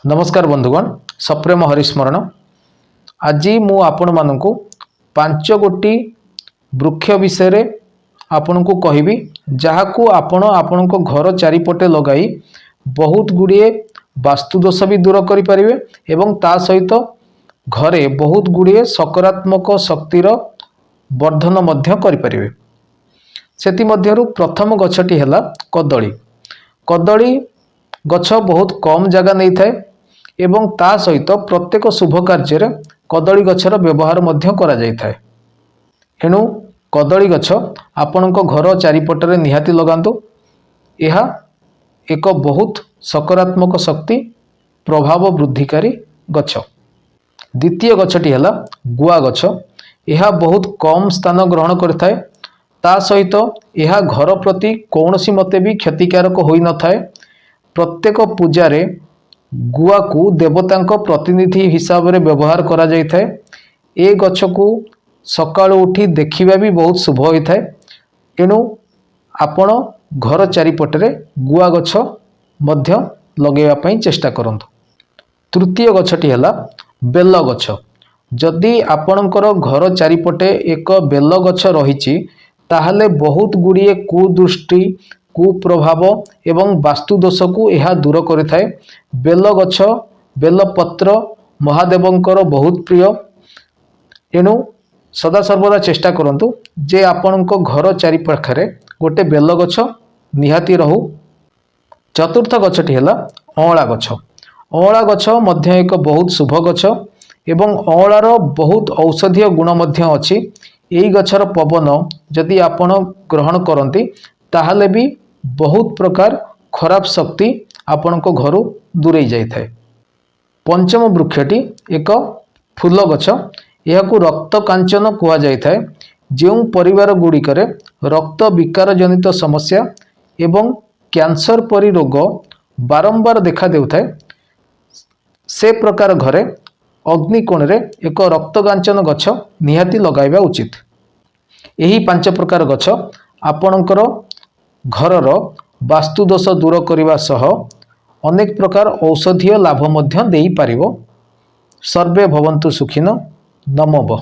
ନମସ୍କାର ବନ୍ଧୁଗଣ, ସପ୍ରେମ ହରିସ୍ମରଣ। ଆଜି ମୁଁ ଆପଣମାନଙ୍କୁ 5 ଗୋଟି ବୃକ୍ଷ ବିଷୟରେ ଆପଣଙ୍କୁ କହିବି, ଯାହାକୁ ଆପଣ ଆପଣଙ୍କ ଘର ଚାରିପଟେ ଲଗାଇ ବହୁତ ଗୁଡ଼ିଏ ବାସ୍ତୁଦୋଷ ବି ଦୂର କରିପାରିବେ ଏବଂ ତା ସହିତ ଘରେ ବହୁତ ଗୁଡ଼ିଏ ସକାରାତ୍ମକ ଶକ୍ତିର ବର୍ଦ୍ଧନ ମଧ୍ୟ କରିପାରିବେ। ସେଥିମଧ୍ୟରୁ ପ୍ରଥମ ଗଛଟି ହେଲା କଦଳୀ। କଦଳୀ ଗଛ ବହୁତ କମ୍ ଜାଗା ନେଇଥାଏ ଏବଂ ତା ସହିତ ପ୍ରତ୍ୟେକ ଶୁଭ କାର୍ଯ୍ୟରେ କଦଳୀ ଗଛର ବ୍ୟବହାର ମଧ୍ୟ କରାଯାଇଥାଏ। ଏଣୁ କଦଳୀ ଗଛ ଆପଣଙ୍କ ଘର ଚାରିପଟରେ ନିହାତି ଲଗାନ୍ତୁ। ଏହା ଏକ ବହୁତ ସକାରାତ୍ମକ ଶକ୍ତି ପ୍ରଭାବ ବୃଦ୍ଧିକାରୀ ଗଛ। ଦ୍ୱିତୀୟ ଗଛଟି ହେଲା ଗୁଆ ଗଛ। ଏହା ବହୁତ କମ୍ ସ୍ଥାନ ଗ୍ରହଣ କରିଥାଏ। ତା ସହିତ ଏହା ଘର ପ୍ରତି କୌଣସି ମତେ ବି କ୍ଷତିକାରକ ହୋଇନଥାଏ। ପ୍ରତ୍ୟେକ ପୂଜାରେ ଗୁଆକୁ ଦେବତାଙ୍କ ପ୍ରତିନିଧି ହିସାବରେ ବ୍ୟବହାର କରାଯାଇଥାଏ। ଏ ଗଛକୁ ସକାଳୁ ଉଠି ଦେଖିବା ବି ବହୁତ ଶୁଭ ହୋଇଥାଏ। ଏଣୁ ଆପଣ ଘର ଚାରିପଟରେ ଗୁଆ ଗଛ ମଧ୍ୟ ଲଗାଇବା ପାଇଁ ଚେଷ୍ଟା କରନ୍ତୁ। ତୃତୀୟ ଗଛଟି ହେଲା ବେଲ ଗଛ। ଯଦି ଆପଣଙ୍କର ଘର ଚାରିପଟେ ଏକ ବେଲ ଗଛ ରହିଛି, ତାହେଲେ ବହୁତ ଗୁଡ଼ିଏ କୁଦୃଷ୍ଟି, କୁପ୍ରଭାବ ଏବଂ ବାସ୍ତୁଦୋଷକୁ ଏହା ଦୂର କରିଥାଏ। ବେଲ ଗଛ, ବେଲପତ୍ର ମହାଦେବଙ୍କର ବହୁତ ପ୍ରିୟ। ଏଣୁ ସଦାସର୍ବଦା ଚେଷ୍ଟା କରନ୍ତୁ ଯେ ଆପଣଙ୍କ ଘର ଚାରିପାଖରେ ଗୋଟେ ବେଲ ଗଛ ନିହାତି ରହୁ। ଚତୁର୍ଥ ଗଛଟି ହେଲା ଅଁଳା ଗଛ। ଅଁଳା ଗଛ ମଧ୍ୟ ଏକ ବହୁତ ଶୁଭ ଗଛ ଏବଂ ଅଁଳାର ବହୁତ ଔଷଧୀୟ ଗୁଣ ମଧ୍ୟ ଅଛି। ଏଇ ଗଛର ପବନ ଯଦି ଆପଣ ଗ୍ରହଣ କରନ୍ତି, ତାହେଲେ ବି ବହୁତ ପ୍ରକାର ଖରାପ ଶକ୍ତି ଆପଣଙ୍କ ଘରୁ ଦୂରେଇ ଯାଇଥାଏ। ପଞ୍ଚମ ବୃକ୍ଷଟି ଏକ ଫୁଲ ଗଛ। ଏହାକୁ ରକ୍ତ କାଞ୍ଚନ କୁହାଯାଇଥାଏ। ଯେଉଁ ପରିବାର ଗୁଡ଼ିକରେ ରକ୍ତ ବିକାର ଜନିତ ସମସ୍ୟା ଏବଂ କ୍ୟାନ୍ସର ପରି ରୋଗ ବାରମ୍ବାର ଦେଖା ଦେଉଥାଏ, ସେ ପ୍ରକାର ଘରେ ଅଗ୍ନିକୋଣରେ ଏକ ରକ୍ତକାଞ୍ଚନ ଗଛ ନିହାତି ଲଗାଇବା ଉଚିତ। ଏହି ପାଞ୍ଚ ପ୍ରକାର ଗଛ ଆପଣଙ୍କର ଘରର ବାସ୍ତୁଦୋଷ ଦୂର କରିବା ସହ ଅନେକ ପ୍ରକାର ଔଷଧୀୟ ଲାଭ ମଧ୍ୟ ଦେଇପାରିବ। ସର୍ବେ ଭବନ୍ତୁ ସୁଖିନଃ। ନମୋ।